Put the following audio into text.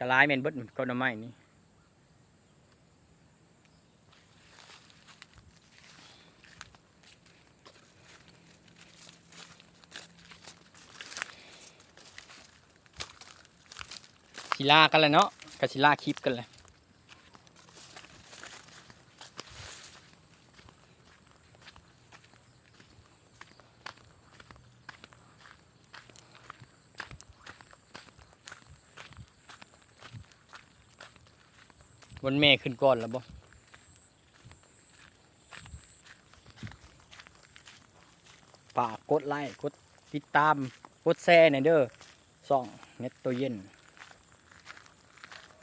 ຫຼາຍແມ່ນເບິດ ກໍໜໍ່ໄມ້ນີ້. ຊິລາກັນແລ້ວເນາະ ກໍຊິລາຄລິບກັນແລ້ວ. ວັນແມ່ຂຶ້ນກ່ອນແລ້ວບໍ່? ຝາກກົດໄລ້ ກົດຕິດຕາມ ກົດແຊແດ່ເດີ ຊ່ອງເນັດໂຕເຢັນ.